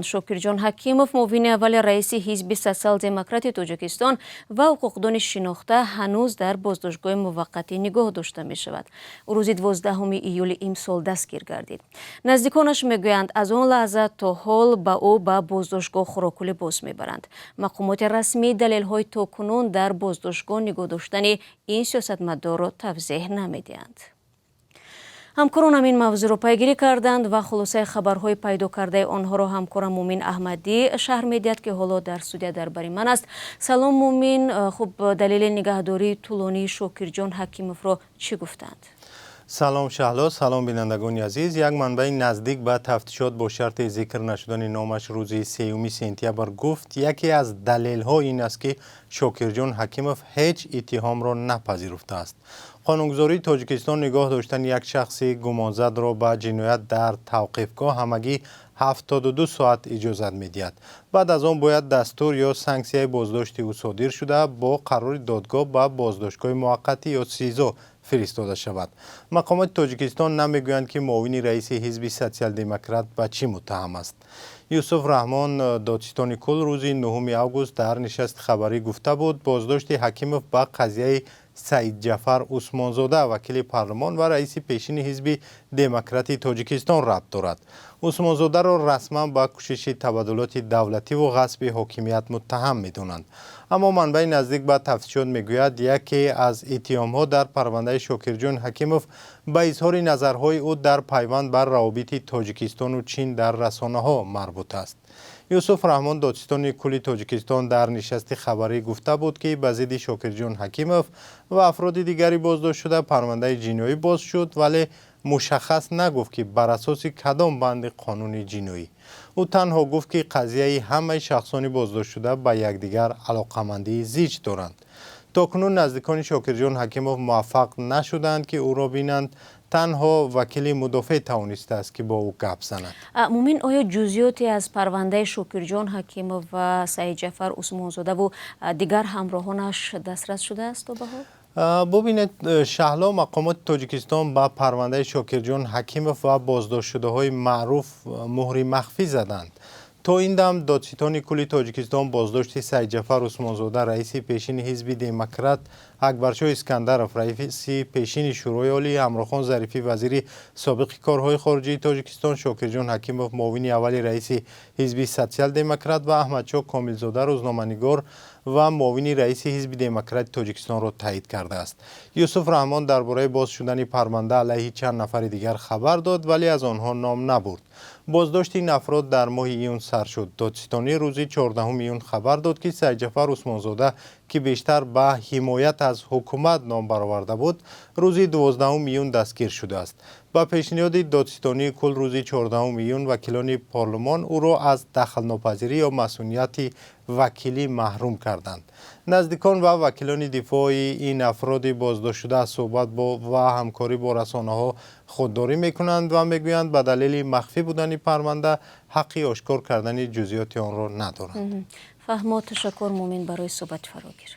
Шокирҷон Ҳакимов, муовини аввали раиси Ҳизби Социал-Демократи Тоҷикистон ва ҳуқуқдони шинохта, ҳанӯз дар боздоштгоҳи муваққатӣ нигоҳ дошта мешавад. Ӯ рӯзи 12 июли имсол дастгир гардид. Наздиконаш мегӯянд, аз он лаҳза то ҳол ба ӯ ба боздоштгоҳ хӯроку либос мебаранд. Мақомоти расмӣ далелҳои то кунун дар боздоштгоҳ нигоҳ доштани ин сиёсатмадорро тавзеҳ намедиҳанд. Ҳамкоронам ин мавзӯъро пайгирӣ карданд ва хулосаи хабарҳои пайдо кардаи онҳоро ҳамкорам Мумин Аҳмадӣ шарҳ медиҳад, ки ҳоло дар студия дар бари ман аст. Салом, Мумин. Хуб, далели нигаҳдории тӯлонии Шокирҷон Ҳакимовро чӣ гуфтанд? Салом, Шаҳло, салом, бинандагони азиз. Як манбаи наздик ба тафтишот бо шарти зикр нашудани номаш рӯзи 3 сентябр гуфт, яке аз далелҳо ин аст, ки Шокирҷон Ҳакимов ҳеҷ иттиҳомро напазируфтааст. Қонунгузории Тоҷикистон нигоҳ доштани як шахси гумонзадро ба ҷиноят дар тавқифгоҳ ҳамагӣ 72 соат иҷозат медиҳад. Баъд аз он бояд дастур ё санксияи боздошти ӯ содир шуда, бо қарори додгоҳ ба боздоштгоҳи муваққатӣ ё СИЗО фиристода шавад. Мақомоти Тоҷикистон намегӯянд, ки муовини раиси Ҳизби Социал-Демократ ба чӣ муттаҳам аст. Юсуф Раҳмон, додситони кул, рӯзи 9 август дар нишасти хабарӣ гуфта буд, боздошти Ҳакимов ба қазияи Саидҷафар Усмонзода, вакили парлумон ва раиси пешини Ҳизби Демократи Тоҷикистон, рабт дорад. Усмонзодаро расман ба кӯшиши табаддулоти давлативу ғасби ҳокимият муттаҳам медонанд. Аммо манбаи наздик ба тафтишот мегӯяд, яке аз иттиҳомҳо дар парвандаи Шокирҷон Ҳакимов ба изҳори назарҳои ӯ дар пайванд бар равобити Тоҷикистону Чин дар расонаҳо марбут аст. Юсуф Раҳмон, додситони кулли Тоҷикистон, дар нишасти хабарӣ гуфта буд, ки ба зидди Шокирҷон Ҳакимов ва афроди дигари боздоштшуда парвандаи ҷиноӣ боз шуд, вале мушаххас нагуфт, ки бар асоси кадом банди қонуни ҷиноӣ. Ӯ танҳо гуфт, ки қазияи ҳамаи шахсони боздоштшуда ба якдигар алоқамандии зич доранд. То кунун наздикони Шокирҷон Ҳакимов муваффақ нашуданд, ки ӯро бинанд. Танҳо вакили мудофеъ тавонистааст, ки бо ӯ гап занад. Мумин, оё ҷузъиёте аз парвандаи Шокирҷон Ҳакимов ва Саидҷафар Усмонзодаву дигар ҳамроҳонаш дастрас шудааст то ба ҳол? Бубинед, Шаҳло, мақомоти Тоҷикистон ба парвандаи Шокирҷон Ҳакимов ва боздоштшудаҳои маъруф муҳри махфӣ заданд. То ин дам додситони кулли Тоҷикистон боздошти Саидҷафар Усмонзода, раиси пешини Ҳизби Демократ, Акбаршоҳ Искандаров, раиси пешини Шӯрои Олӣ, Ҳамрохон Зарифӣ, вазири собиқи корҳои хориҷии Тоҷикистон, Шокирҷон Ҳакимов, муовини аввали раиси Ҳизби Социал-Демократ, ва Аҳмадшоҳ Комилзода, рӯзноманигор ва муовини раиси Ҳизби Демократи Тоҷикистонро таъйид кардааст. Юсуф Раҳмон дар бораи боз шудани парванда алайҳи чанд нафари дигар хабар дод, вале аз онҳо ном набурд. Боздошти ин афрод дар моҳи июн сар шуд. Додситонӣ рӯзи 14 июн хабар дод, ки Саидҷафар Усмонзода, ки бештар ба ҳимоят аз ҳукумат ном бароварда буд, рӯзи 12 июн дастгир шудааст. Ба пешниҳоди додситонии кул рӯзи 14 июн вакилони парлумон ӯро аз дахлнопазирӣ ё масунияти вакилӣ маҳрум карданд. Наздикон ва вакилони дифои ин афроди боздоштшуда аз суҳбат ва ҳамкорӣ бо расонаҳо худдорӣ мекунанд ва мегӯянд, ба далели махфӣ будани парванда ҳаққи ошкор кардани ҷузъиёти онро надоранд. Фаҳмо, ташаккур, Мумин, барои суҳбати фарогир.